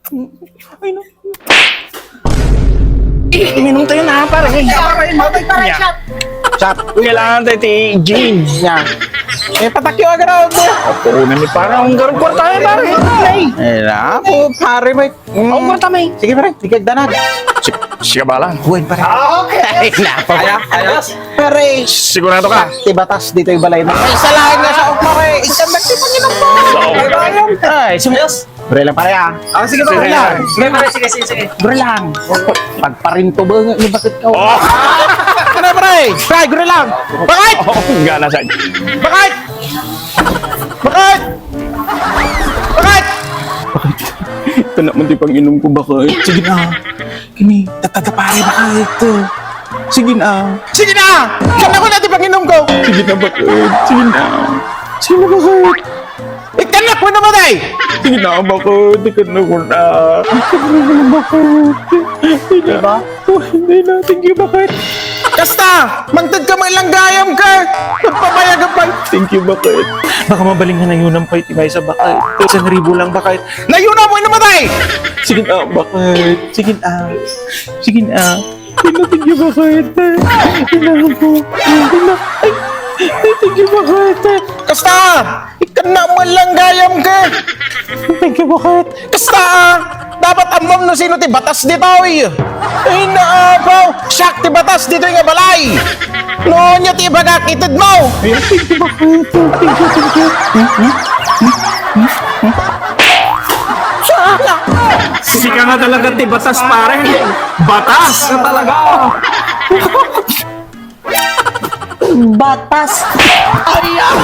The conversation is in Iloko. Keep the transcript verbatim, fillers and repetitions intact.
Ay, no. Inom tayo na, pare. Ay, pare, matay, pare, shot. Shot. Kailangan tayo ti gin. Yan. Eh, patakyo agad ako. Apo, na ni pare. Ang garang kwarta yan, pare. Ay, na po, pare, may... Ang kwarta, may. Sige, pare. Sige, danag. Sige, sige, bala. Buwan, pare. Okay. Ay, na po. Kaya, kaya. Pare. Sigurado ka? Ti batas ditoy balay mo. Ay, salain nga sa pare. Isang nagtipanginom ko. Ay, sum- Bro lang, pare, ah. Ah, sige, sige, pare. Sige, pare, sige, sige, sige. Bro lang. Pagparinto ba nga, bakit ka? Oh! Ano, pare? Pare, bro lang. Bakit? Oh, gana sa... Bakit? Bakit? Bakit? Bakit? Ito naman di pang-inom ko, bakit? Sige na. Kini, tatada, pare, bakit? Sige na. Sige na! Kana ko na ti panginom ko! Sige na, bakit? Sige na. Sige na, bakit? Ikanak mo na matay! Sige na, bakit? Ikanak ko na. Sige na, bakit? Hindi na. Diba? Oh, hindi na. Thank you, bakit? Kasta! Mangted ka mo ilang gayam ka! Nagpabayag ka pa! Thank you, bakit? Baka mabaling nga nayunam pa iti maysa, bakit? Isang ribu lang, bakit? Nayunam mo, ino matay! Sige na, bakit? Sige na. Sige na. Thank you, bakit? Ina ko. Ina. Ay, thank you, bakit? Kasta! Ikan na man lang gayam ka! Thank you, bakit? Kasta, ah! Dapat ammom no sino ti batas ditoy! Ay, naapaw! Siak ti batas ditoy nga balay! No, nya ti ibagak, ited mo! Thank you, bakit? Thank you, thank you. Sika nga talaga ti batas, pare. Batas nga talaga. Batas. Ay, ah.